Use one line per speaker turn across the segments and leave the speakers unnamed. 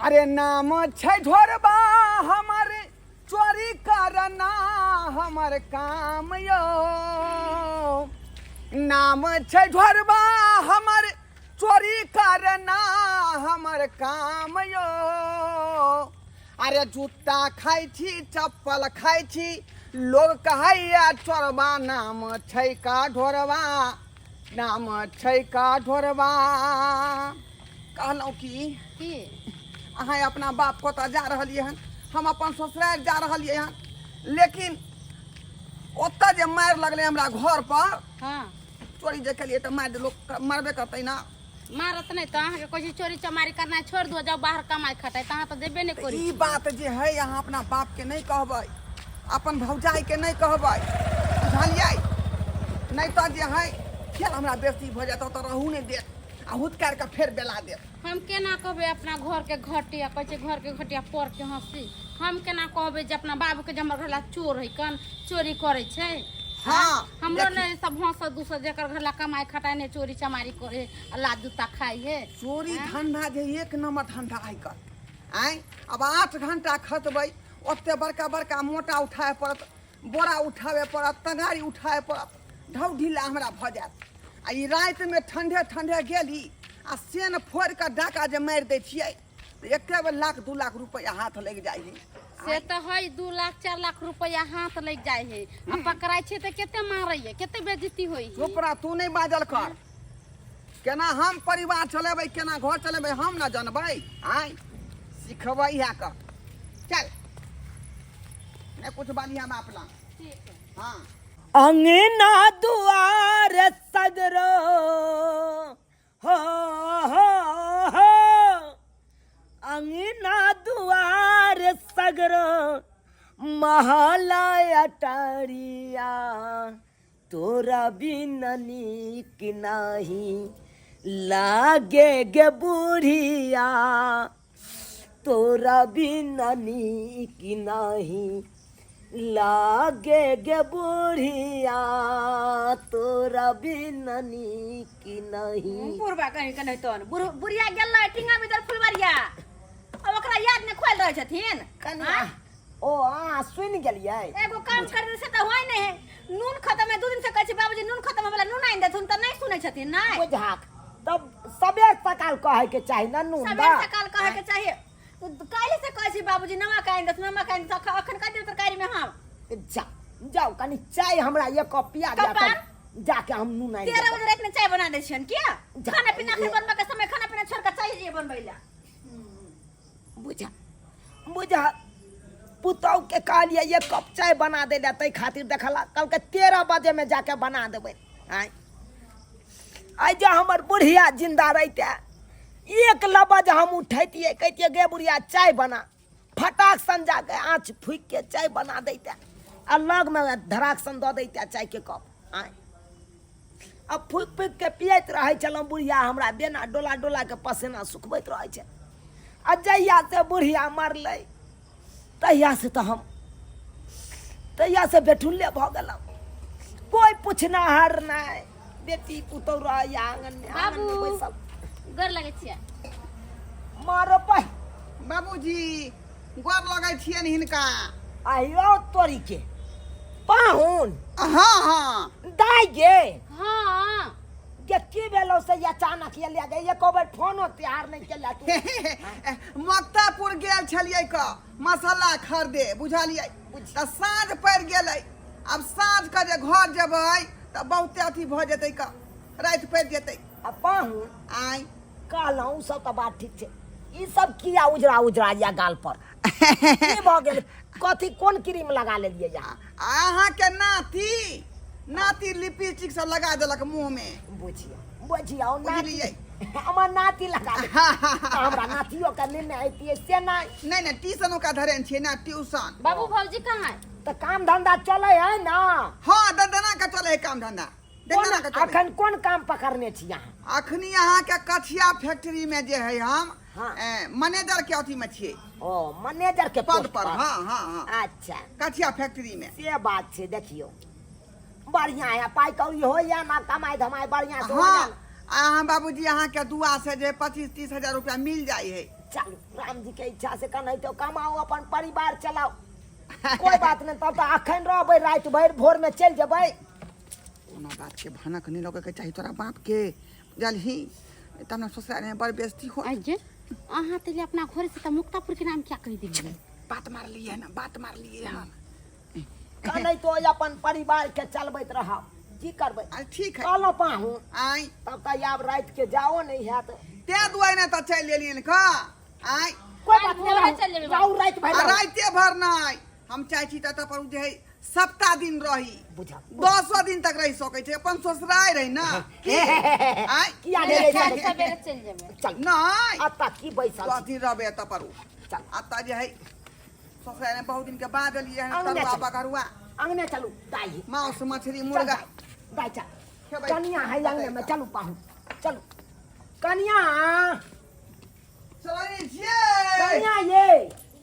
अरे नाम छै ढोरबा हमर, चोरी करना हमर काम यो। नाम छै ढोरबा हमर, चोरी करना हमर काम यो। अरे जूता खाइ छी, चप्पल खाइ छी, लोग कहैया चोरबा, नाम छै का ढोरबा, नाम छै का ढोरबा। कहलहुँ की
की
अहाँ अपना बाप कतऽ जा रहलियै हन, हम अपन ससुरारि जा रहलियै हन, लेकिन ओतऽ जे मारि लगलै हमरा घर पर।
हाँ।
चोरी जे केलियै तऽ मारि लोक मारबे करतै ना।
मारत नहि तऽ अहाँके कहै छै चोरी चमारी करनाइ छोड़ि दो, जाउ बाहर कमाइ खटाइ, तऽ अहाँ तऽ जेबे नहि
तऽ
करै
ई
छियै।
बात जे है अहाँ अपना बापके नहि कहबै, अपन भौजाइके नहि कहबै, बुझलियै? नहि तऽ जे है फेर हमरा बेसी भऽ जायत, ओतऽ रहू नहि देत आ हुतकारि कऽ फेर बेला देत।
हम केना कहबै अपना घरके घटिया, कहै छै घरके घटिया पर के हँसी, हम केना कहबै जे अपना बाबूके जे हमर घरला चोर है, कन चोरी करै छै?
हाँ,
हमरो
देखी।
नहि सब हँसत दूसर जेकर घरला कमाइ खटाइ नहि, चोरी चमारी करे आ लात जूता खाइ है।
चोरी धंधा जे एक नंबर धंधा है कर आँय। अब 8 घंटा खटबै, ओते बड़का बड़का मोटा उठाए पड़त, बोरा उठाबे पड़त, तगारी उठाए पड़त, ढौ ढीला हमरा भऽ जायत। आ ई रातिमे ठंडे ठंडे गेली आ सेन फोड़ि कऽ डाका जे मारि दै छियै तऽ एके बेर लाख 2 लाख रुपैआ हाथ लागि जाइ है।
से तऽ है 2 लाख 4 लाख रुपैआ हाथ लागि जाइ है, आ पकड़ाइ छै तऽ कते मारैया, कते बेइज्जती होइ है।
चुप रह तू, नहि बाजल कर। केना हम परिवार चलेबै, केना घर चलेबै, हम न जनबै? आँय सिखबै है कऽ चल, नहि कुछ बाली हम अपना। हाँ।
अंगना दुआर सगरो हो हो हो, अंगना दुआर सगरो महला अटरिया, तोरा बिन नीक नाही लागे गे बुढ़िया, तोरा बिन नीक नाही लागे गे बुढ़िया, तोरा बिन नीक नाही।
बुढ़बा कहीं के नहीं तोन बुढ़िया गेल टिंगा भीतर फुलबरिया, अब ओकरा याद नहीं खोल रहे छथिन।
कनिया ओ अहाँ सुनि गेलियै?
एगो काम कर से तऽ होय नहीं है, नून खत्म है, 2 दिन से कहै छी बाबूजी नून खत्म होय नून आनि देथुन तऽ नहीं सुनै छथिन। नहीं
बुझाक तब सबेर सकाल कहै के चाही ना नून
सबेर
दा।
सकाल कहै के चाही, काल्हि से कहै छी बाबूजी नमक आनि देथुन, नमक आनि देथुन, अखन कहि देब तरकारी में हम।
जा जाओ कनी चाय हमरा एक कप पिया दिया,
कपार?
तब जाके हम नून आनि
13
देब।
बजे राति में चाय बना दै छियनि किया?
जा।
खाना पीना अखन बनबै के समय, खाना पीना छोड़ के चाय जे बनबै ला।
बुझा बुझा पुतहु के कहलियै एक कप चाय बना दे ला, ताहि खातिर देखला कहलकै 13 बजे में जाके बना देबै। आँय आइ जे हमर बुढ़िया जिंदा रहिते, एक लबज हम उठैतियै, कहितियै गे बुढ़िया चाय बना, फटाक सन जाके आँच फूकि के चाय बना दैते आ लगमे धराक सन दऽ दैते चायके कप। आँय आ फूकि फूकि के पियैत रहै छलहुँ, बुढ़िया हमरा बेना डोला डोला के पसेना सुखबैत रहै छै। आ जहिया से बुढ़िया मरलै तहिया से तऽ हम तहिया से बेठुल्ले भऽ गेलहुँ, कोइ पुछनाहर नहि, बेटी पुतहु रहैया आङनमे, आङनमे
बाबू।
बैसल।
गोर लगै छियै।
मारो पहि।
बाबूजी गोर लगै छियनि हिनका।
आहियो तोरी के पाहुन।
हाँ हाँ।
दाइ गे।
हाँ।
गे की भेलौ से अचानक ये लिया गे, एको बेर फोनो तिहार नहि केला तू।
मक्तापुर गेल छलियै क मसाला खरीदे, बुझलियै? तऽ साँझ पड़ि गेलै, आब साँझ के जे घर जेबै तऽ बहुते अथी भऽ जेतै क, राति पड़ि जेतै।
आ पाहुन
आँय
कहलहुँ सब तऽ बात ठीक छै, ई सब किया उजरा उजरा या गाल पर की भऽ गेल? कथी कोन क्रीम लगा लेलियै यहाँ?
अहाँके नाती नाती लिपस्टिक सब लगा देलक मुँह में।
बुझिया बुझिया ओ नाती।
बुझलियै?
हमर नाती लगा देलक। हमरा नातियो के लेने अइतियै से नहि।
नहि नहि, ट्यूशन ओकरा धरेने छियै ना, ट्यूशन।
बाबू भौजी कहाँ है?
तऽ काम धंधा चलै है ना?
हाँ, दंदना के चलै है काम धंधा, दंदना के चलै।
अखन कोन काम पकड़ने छी अहाँ?
अखनी अहाँके कछिया फैक्ट्री में जे है हम
हाँ।
मैनेजर के अथी में छियै।
ओ मैनेजर के
पद
पोस्ट
पर। हाँ हाँ हाँ।
अच्छा।
कछिया फैक्ट्री में।
से बात छै। देखियौ बढ़िया है, पाई कौड़ी होइया ना, कमाई धमाई बढ़िया से
हाँ।
होइया ना?
आ अहाँ बाबूजी अहाँके दुआ से जे 25-30 हजार रुपया मिल जाइ है।
चलू, राम जी के इच्छा से कन्हैतो कमाओ, अपन परिवार चलाओ, कोई बात नहीं। तब तऽ अखन रहबै राति भरि, भोर में चलि जेबै।
कोनो बात के भनक नहीं लगे के चाही तोरा बाप के, बुझलही? तब ने ससुराल में बड़ बेइज्जती हो।
आइए अहाँ तऽ अपना घर से तऽ मुक्तापुर के नाम क्या कहि देलियै?
बात मारलियै ना, बात मारलियै हन।
कन्हैतो अपन परिवार के चलबैत रहब, की करबै?
अरे ठीक है।
कहलहुँ पाहु।
आइ।
तब तऽ आब राति के जाओ नहीं हैत।
तें दुआरे ने तऽ चलि एलियनि का। आइ।
कोई बात नहीं,
भोरे
रहू।
चलि जेबै।
रहू राति भरि
आ
रहू।
राइते भर नहि, हम चाहै छी तऽ पर जे है सप्ताह दिन रही।
बुझा।
10 दिन तक रहि सकै छै, अपन ससुराल रही ना। की आइ?
किया नहि रहि
काल्हि
सकै?
सवेरे चलि जेबै।
चल।
नहि।
अतऽ की बैसल
10
छी?
दिन रहबै एतऽ पर।
चल।
अतऽ जे है ससुराल में बहुत दिन के बाद एलियै हन।
अंगने
तरुआ
चलू।
बघरुआ।
अंगने चलू दाइ।
मांस मछली
चल।
मुर्गा
दाइ, दाइ चल।
खेबै।
कनिया है अंगने में, चलू पाहु, चलू कनिया।
चलै छियै।
कनिया ये।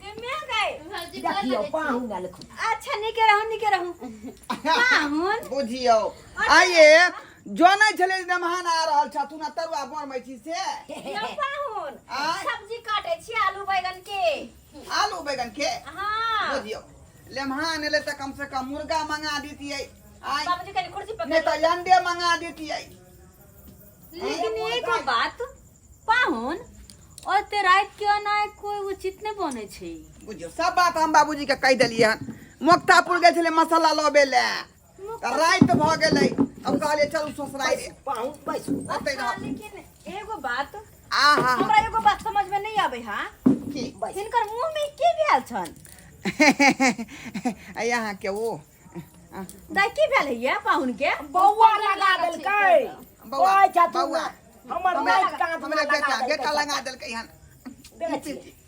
गमे गए।
भौजी गोर
देखियौ
लगै छी।
पाहु ने लिखू।
अच्छा, नीके रहू, नीके रहू पाहुन।
बुझियौ आइए जनै छलै जे मेहमान आ रहल छथुन आ तरुआ बनबै छी से।
यौ पाहुन।
आँय?
सब्जी काटे छी आलू बैगन के।
आलू बैगन के?
हाँ।
बुझियौ लेमहान एलै तऽ कम से कम मुर्गा मंगा दितियै आइ।
बाबूजी कनि कुर्सी पकड़।
नहि तऽ अंडे मंगा दितियै।
लेकिन एगो बात पाहुन, ओते राति के अनाइ कोई उचित नहि बनै छै।
बुझियौ सब बात हम बाबूजी के कहि देलियै हन। मोक्तापुर गेल छलै मसाला लबे लए तऽ राति भऽ गेलै, अब कहलियै चलू ससुराल रे।
पाहु बैसू।
ओतै
अच्छा,
रहब।
लेकिन एगो बात
आहा।
हमरा एगो बात समझ में नहीं आबै हा।
की?
बैस।
हिनकर मुंह में की भेल छन?
यहाँ के ओ
दाइ, की भेल है पाहुन के?
बौआ लगा देलकै।
बौआ,
कहै छथुन
बौआ।
हमर
हमरा
नाक काँध
हमरा
लगा
बेटा
देलकै।
बेटा लगा देलकै हन।
देखै छियै।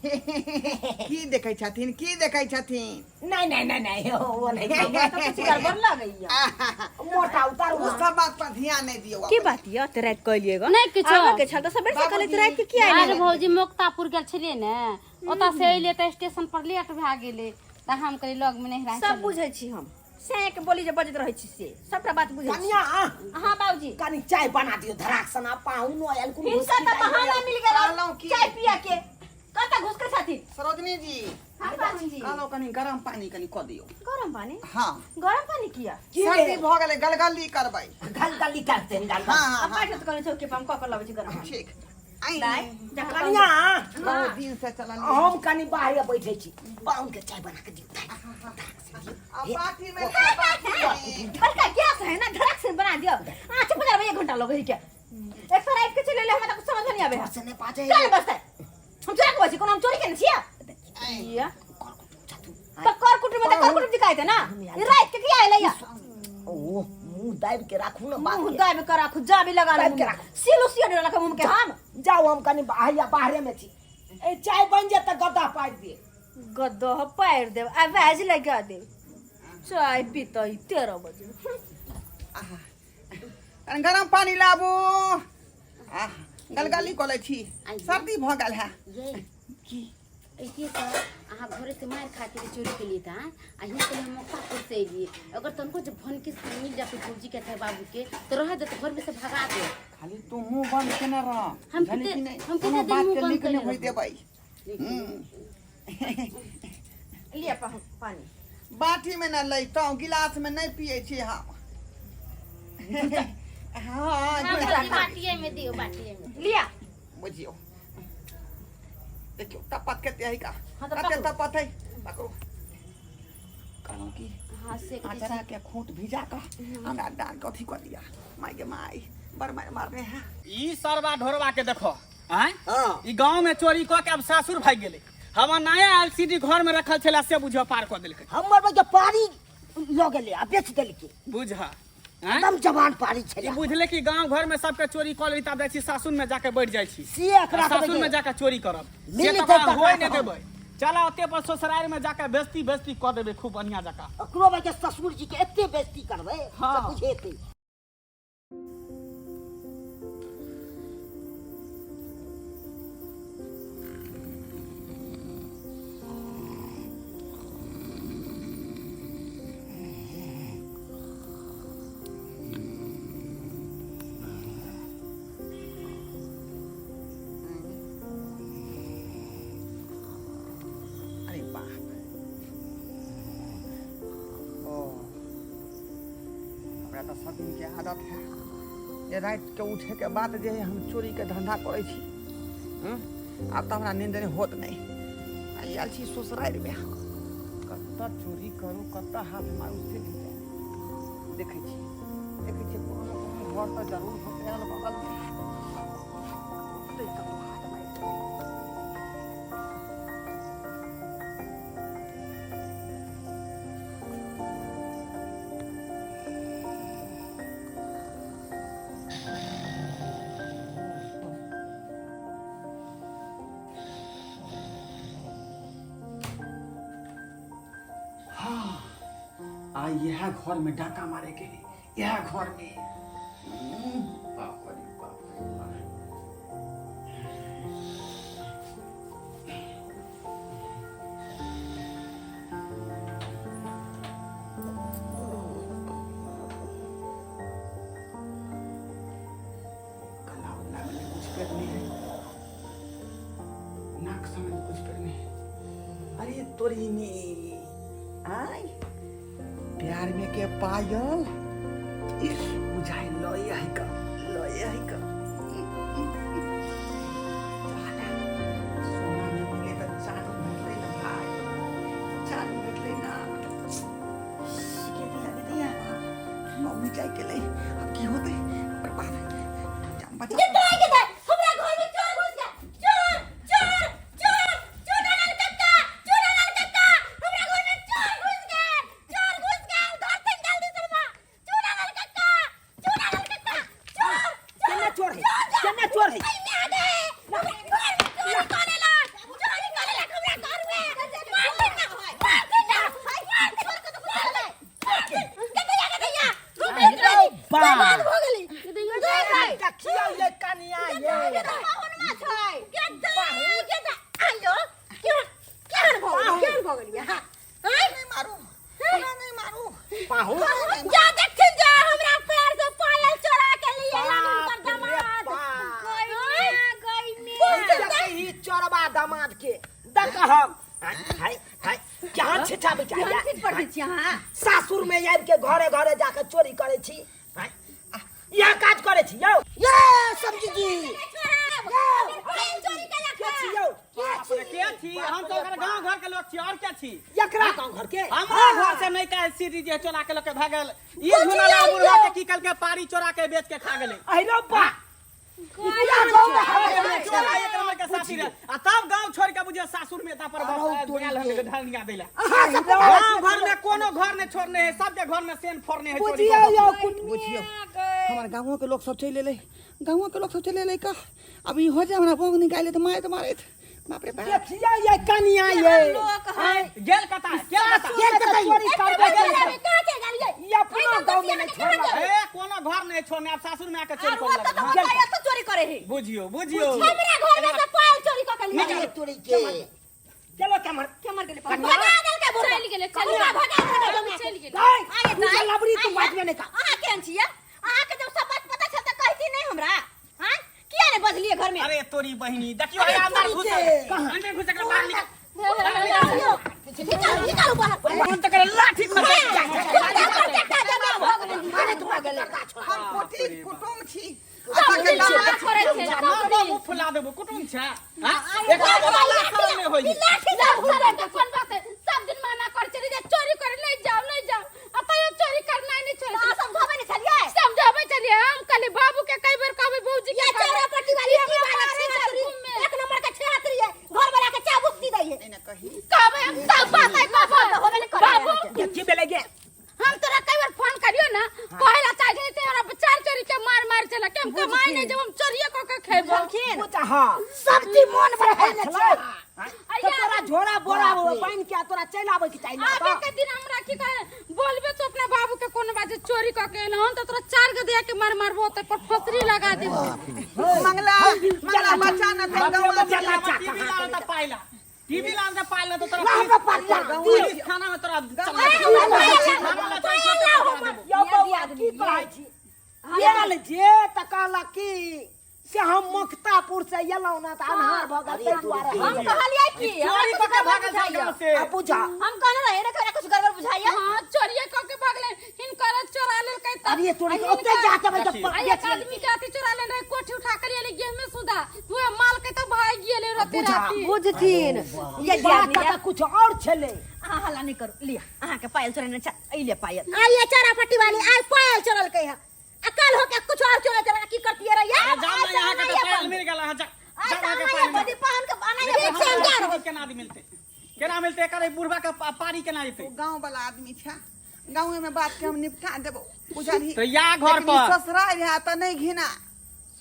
की देखै छथिन, की देखै छथिन?
नहीं नहीं नहीं नहीं, ओ नहीं।
हमरा तऽ कुछ गड़बड़ लगैया।
मोटा उतारू।
ओ सब बात पर ध्यान नहीं दियौ।
की बात यऽ ते राति कहलियै गो?
नहि किछो।
आबऽ के छल तऽ सबेरे से कहलियै, तऽ राति के किया
अरे
एलियै?
भौजी, मोक्तापुर गेल छलियै ने, ओतऽ से एलियै तऽ स्टेशन पर लेट भए गेलै, तऽ हम कहलियै लग मे नहि
सब बुझै छी हम, से के बोली जे बजैत रहै छी से सबटा बात बुझै छी।
कनिया।
हाँ बाबूजी।
कनी चाय बना दियो धराक सना, पाहुन आयल कुन।
हिनका तऽ बहाना मिल गेल
कहलहुँ की?
चाय पिया के। कतऽ घुस के छथिन?
सरोजनी जी।
हाँ बाबूजी।
कहलहुँ कनी गरम पानी कनी कऽ दियौ।
गरम पानी?
हाँ।
गरम पानी किया?
की
सर्दी
भेल?
भऽ गेलै, गलगली करबै।
गलगली करते गलगली।
हाँ हाँ।
अब
हाँ।
बैठो तऽ कनी चौकी पर, हम कऽ के लबै छी गरम पानी।
ठीक। आई।
दाइ जा कऽ।
कनिया।
बहुत दिन से चलल।
हम कनी बाहर बैठे छी, पाहुन के चाय बना के दियो दाइ, धराक से दियो।
आ बाटी में का बाटी में?
बड़का गैस है ना, धड़क से बना दियो। आँच पर एक घंटा लगे है क्या? एक सौ रात के चले ले, हमरा कुछ समझ में नहीं आवे है।
से नहीं पाचे।
चल बस है। हम चोरा के बची कोनो, हम चोरी केने छियै? या तो कर कुटुम में तो कर कुटुम दिखाई थे ना, ई रात के किया आइले या?
ओ मुंह दाबि के राखू ना बात
मुंह
के।
दाबि के राखू, जाबी लगा ले।
दाबि के राखू।
सीलो सियो लगा मुंह के हम।
जाओ, हम कनी बाहर बाहरे में छी। ए चाय बन जाए तऽ गद्दा पारि दिए।
गद्दा पारि देब, आवाज लगा देब। चाय पीतै 13 बजे।
कनी गरम पानी लाबू, आह गलगली कऽ लै छी, सर्दी भऽ गेल है।
ये
की?
ऐसे तऽ अहाँ घरे से मारि खा के चोरी के लिए था, आ यहाँ के हम मोक्तापुर से एलिए। अगर तनको जो भनकी से मिल जाते भौजी के चाहे बाबू के तो रह देते, घर में से भगा दे।
खाली तू मुंह बंद केने रह।
हम
बुझलही
कते-
कि नहि?
हम कते
कोनो
दिन
बात
मुंह
के
बंद
लीक नहि
केने
होइ
रहबै?
देबै।
लिअ पानी।
बाटी में न लैतहुँ, गिलास में नहि पियै छी हम। हाँ।
हाँ, भौजी, बाटिए में दियौ, बाटिए में।
लिअ।
बुझियौ देखियौ तपत कते है का।
हाँ, तऽ
कते
पकड़ू।
तपत है, पकड़ू। कहलहुँ की?
हाँ से
अचरा के खूंट भिजा कऽ हमरा डाल के अथी कऽ दिया। माय गे माय, बड़ मार मारने है।
ई सरवा ढोरवा के देखो आँय।
हाँ।
ई गांव में चोरी कऽ के अब सासुर भागि गेलै। हमर नया एलसीडी घर में रखल छलै से बुझो पार कऽ देलकै।
हमर बच्चा पारी लऽ गेलै आ बेच देलकै।
बुझ आँय?
एकदम जवान पारी छलै।
ई बुझले कि गांव घर में सबके चोरी कऽ लेली, तब जाइ छी सासुर में जाके बैठ जाइ छी।
से एकरा
आ सासुर में जाके चोरी करब से
मिल
तऽ
जेतै
ओकरा होय
तकरा
नहि
तऽ हम।
देबै। चल ओते पर ससुरारि में जाके बेइज्जती बेइज्जती कऽ देबै खूब बढ़िया जकाँ।
ओकरो बच्चा ससुर जी के एते बेइज्जती करबै
हाँ।
से बुझेतै।
हमरा तऽ सब दिनके आदत है जे रातिके उठैके बाद जे है हम चोरीके धन्धा करै छी। आब तऽ हमरा नींद नहि होत नहि। आइ आयल छी ससुरारिमे, कतऽ चोरी करू कतऽ हाथ मारू से नहि जानि। देखै छी देखै छी कोनो ने कोनो घर तऽ जरूर होतै अगल बगलमे, ओतै कतौ हाथ मारि देबै। हाँ, आ इएह घर में डाका मारे के है, इएह घर में। बाप रे बाप रे बाप। गला उला में नहीं कुछ करने है, नाक समय में कुछ करने है। अरे तोरी में आय प्यार में के पायल बुझाई लय है का, लय है का। सोना नहीं मिले तो चांदी भेटलै ना भाई, चांदी भेटलै ना। के दिया के दिया मम्मी जाय के ले। अब की होतै बर्बाद जान बचा।
के हमरा घर में चोर घुस गया, चोर चोर चोर, चूनालाल कक्का, चूनालाल कक्का, हमरा घर में चोर घुस गया, चोर घुस गया, धरते जल्दी शर्मा, चूनालाल कक्का, चूनालाल कक्का, चोर।
केना चोर है, केना चोर है?
आई में आ गए, हमरा घर में चोरी करेला, चोरी करेला हमरा घर में, मार दे ना, मार दे ना, मार दे, चोर को तो बुला ले, के दैया के दैया, बर्बाद हो गेली।
देखियौ ये कनिया ये
नहीं मारू, हमरा नहीं मारू।
पाहु
जा देखथिन जा हमरा पैर से पायल चोरा के लिए हुनकर दामाद।
बाप।
गई में गई में।
ही चोरबा दामाद के देख हम हाय हाय हाय केहन छिछा बिछा
पढ़ै छी अहाँ?
सासुर में आबि के घरे घरे जाके चोरी करे छी, इएह काज करे छी यौ। ये सब्जी जी के छी यौ?
बाप रे, के छी हम? तो ओकर गांव घर के लोग छी, और के छी?
एकरा गाँव घर के
हमरा घर से नहीं का सीढ़ी जे चोरा के लोग के भागल। ई झुनला बुढ़वा के की कल के पारी चोरा के बेच के खा गेलै।
अरे बा
चोरा एक नंबर के साथी रहे, आ तब गांव छोड़ के बुझे सासुर में तापर बस गेल हन ढलनिया दैला। गांव घर में कोनो घर नहीं छोड़ने है, सबके घर में सेन फोड़ने है चोरी
बुझियौ
कऽ
यौ।
बुझियौ हमर गाँवो के लोग सब चलि एलै, गाँवो के लोग सब चलि एलै का। अब ई हो जाए हमरा बोंग निकालि त मारैत मारैत, बाप रे बाप।
देखियौ ये कनिया ये
गेल कता, गेल कता?
गेल कता? चोरी करबे
कहाँ चलि गेलियै?
ई अपना गाँव में नहीं छोड़लक।
ए कोनो घर नहीं छोड़ने, अब सासुर में आके चोरी
आर
कर
ओतऽ तऽ
लगल।
होतै, एतऽ चोरी करे है।
बुझियो बुझियो
हमरा घर में से पायल चोरी कऽ के लिए।
तोरी के चलो कमर
केमर गेलै? भगा देलकै बुढ़बा।
चलि गेलै, चलि
बुढ़बा
गेलै।
भगा देलकै।
चलि गेलै।
दाइ
अरे
तू
दाइ,
लबरी तू
आइया।
बाजबे नहीं का।
अहाँ केहन छियै? अहाँके जब सब बात पता छल तऽ कहती नहि हमरा? हाँ, किया नहि बजलियै घर में?
अरे तोरी बहिनी, देखियो हे अंदर
तोरी
घुसल,
के।
अंदर घुसल के बाहर निकल।
निकालू निकालू बाहर।
हम तो करे लाठी खसे।
हम कोटि कुटुम छी।
सब दिन चोरी करै छै, सब दिन।
मुंह फुला देबो, कुटुम छै हां, एकरा बड़ा लाठी नहीं होई।
लाठी सब घुरे के कोन बात है? सब दिन मना कर चली जे चोरी करे नहीं जाओ नहीं जाओ, आ तैयो चोरी करना नहीं छोड़े।
अहाँ समझाबै नहि छलियै?
समझाबै छलियै हम, कहली बाबू के कई बेर कहबै, भौजी के
ये
कहबै।
चोरा पट्टी वाली की
हमरा
बात
मारे
छै?
छल घूमे।
एक नंबर के छेत्री है, घर वाला के चाबुक दी दै है।
नहीं ना कही।
कहबै हम सब बात है बाबू।
होबे नहि करै।
बाबू
की भेलै गे?
हम तोरा कई बार फोन करियो ना, कहे ला चाहे छै तोरा चार चोरी के मार मार चला के हम कमाई नहीं, जब हम चोरिए क के खेबो।
बुझा हां
शक्ति मोन बढ़ाइ
छलै तो तोरा झोरा बोरा बान्हि के तोरा चलि आबै के चाही ना।
आबे के दिन हमरा की कहे, बोलबे तो अपना बाबू के कोनो बात जे चोरी क के एलहन त तोरा चार गो दिया के मार मारबो त पर फसरी लगा देबो।
मंगला मंगला बच्चा न था गाँव।
टीवी लाल त पाइला, टीवी लाल त पाइला तो तोरा
ना हमरा पाइला।
पुलिस थाना में तोरा चला, थाना में चल के तोरा देबो।
यौ बौआ, की कहै छी? गेल जे तऽ कहलक की से हम मुक्तापुर से एलहुँ ना तऽ अन्हार भऽ गेल ताहि दुआरे।
हम कहलियै की
चोरी कऽ के भागल छै गाँव से।
आ बुझा
हम कहने रहियै ने, कुछ गड़बड़ बुझाइया।
हां, चोरिए क के भागले, हिनकर चोरा लेलकै त
अरे तोरी के ओते जाके भाई
देखिए।
जब
आ एक आदमी के अथी चोरा लेने रहे कोठी उठा कर ले गेहूं में सुधा वो माल के तो भाग गेले राते
बुझा।
राती
बुझथिन ये
बात
दियादनी
तऽ कुछ और छलै।
अहाँ हल्ला नहीं करू, लिया अहाँ के पायल चोरेने छ, ई ले पायल। आ ये चारा पट्टी वाली आज पायल चोरल के है, आ कल होके कुछ और चोरा चोरा की करती रही है।
अरे जाओ ना, यहाँ के तो पायल मिल गेल। अहाँ जा
आज
जाओ, अहाँ के
आना
पायल
ये
मिल
बदी पहन के आना ये
लेकिन
बदी
हमरा
पहन के।
केना मिलते, केना मिलते? एकर ई बुढ़वा के पारी केना जेतै?
गाँव वाला आदमी छै, गाँवे में बात के हम निपटा देबो, बुझलही?
तऽ या घर
लेकिन ई
पर।
ससुराल है तऽ नहीं घिना।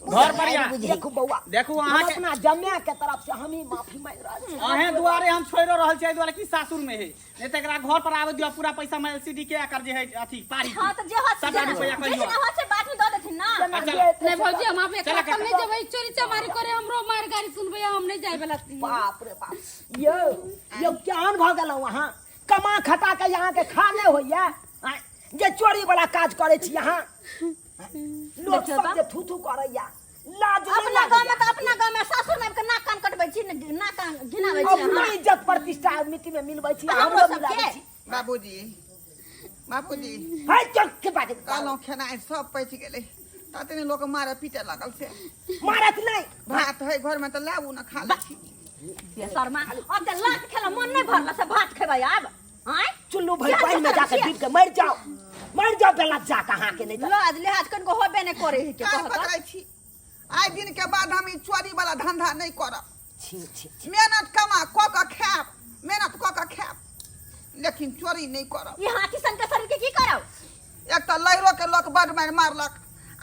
घर पर या।
देखू बौआ,
देखू
हम
अहाँके
अपना जमाय के तरफ से हम ही माफी मांगि रहल छी।
अहें दुआरे हम छोड़ि रहल छी, एहि दुआरे कि सासुर में है, नहीं तऽ एकरा घर पर आबे दियौ, पूरा पैसा में एलसीडी के एकर जे है अथी पारी के।
हां, तऽ जे होत
सबटा रुपैआ
जे
कहियो।
जे होत से बाद में दऽ देथिन ना।
जेना
अच्छा।
जे हेतै
नहीं
से
भौजी, हम आप
चला
एकरा
काका।
नहीं जेबै, चोरी चमारी करे हमरो मार गाड़ी सुनबै, हम नहीं जाय वाला छी।
बाप रे बाप, यौ यौ, केहन भऽ गेलहुँ अहाँ? कमा खटा के यहाँ के खा नहि होइया आँय, जे चोरी वाला काज करै छी अहाँ? लोक
देखियौ
सब
तऽ।
जे थू थू करैया, लाज नहि
अपना गाँव में
लागैया?
तऽ अपना गाँव में सासुर में आबि के नाक कान कटबै छी ने, नाक कान घिनाबै छी
अपना
अहाँ।
इज्जत प्रतिष्ठा मिट्टी में मिलबै छी,
हमरो
हमरो
सबके।
मिलाबै छी।
बाबूजी, बाबूजी।
है चल के बाजू।
कहलहुँ खेनाइ सब पचि गेलै, ततने लोक मारे पीटे लागल से।
मारत नहि।
भात है घरमे तऽ लाबू ने, खा लै छी।
बेशर्मा, अब तऽ लात खेला मन नहि भरल से भात खेबै आब? आँय,
चुल्लू भरि
क्या
पानि में
दोसर
जाके
छियै?
डूब के मरि जाओ, मरि जाओ बेला जा के अहाँके नहि तऽ।
लाज लिहाज कनिको होबे नहि करै है के
कान
कहत।
पकड़ै छी, आइ दिन के बाद हम ई चोरी वाला धंधा नहीं करब।
छी छी छी।
मेहनत कमा कऽ कऽ खायब, मेहनत कऽ कऽ खायब, लेकिन चोरी नहीं करब।
ई हाथी सन के शरीर के की करब?
एक तऽ लैरो के लोक बड मारि मारलक,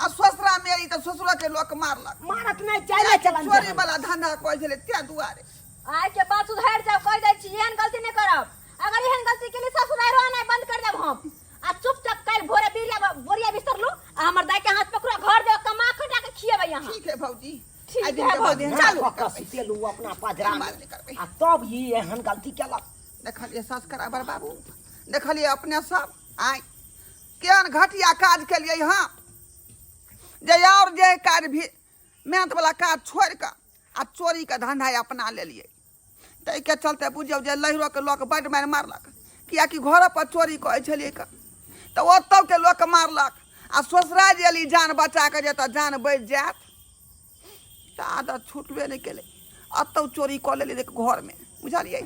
आ ससुरा मेरी तऽ ससुरो के लोक मारलक।
मारत नहि, चाले चलन।
चोरी वाला धंधा करै छलै तें दुआरे।
आइ के बाद सुधरि जाओ, कहि दै छी, एहन गलती नहि करब। अगर एहन गलती के लिए ससुराल आनाइ बंद कर देब हम। आ चुपचाप काल्हि भोरे बिरिया बोरिया बिस्तर लू आ हमर दाई के हाथ पकड़ो, घर जाओ, कमा खटा के खिएबै अहाँ।
ठीक है भौजी।
ठीक
आइ दिन
है
के बाद
भौजी,
एहन
चलू।
गलती
कऽ
करबै।
सुतेलू अपना पजरा में।
मार नहि करबै।
आ तब ई एहन गलती केलक।
देखलियै संस्कार बाबू, देखलियै अपने सब आइ केहन घटिया काज केलियै हँ, जे आओर जे काज भी मेहनत वाला काज छोड़ि कऽ आ चोरीके धंधा अपना लेलियै। ताहिके चलते बुझियौ जे लहिरोके लोक बड्ड मारि मारलक, किएकि घरपर चोरी करै छलियै कऽ तऽ ओतौके लोक मारलक। आ ससुरा जे एली जान बचा कऽ जे तऽ जान बचि जायत, तऽ आदत छुटबे नहि केलै, एतौ चोरी कऽ लेलियै घरमे, बुझलियै?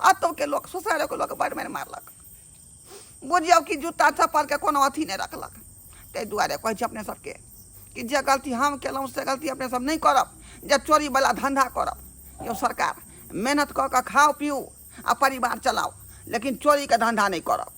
एतौके लोक, ससुरालोके लोक बड्ड मारि मारलक, बुझियौ कि जूता चप्पलके कोनो अथी नहि रखलक। ताहि दुआरे कहै छी अपने सबके कि जे गलती हम केलहुँ से गलती अपने सब नहि करब, जे चोरीवला धन्धा करब। यौ सरकार, मेहनत कऽ कऽ खाउ पीउ आ परिवार चलाउ, लेकिन चोरीके धन्धा नहि करब।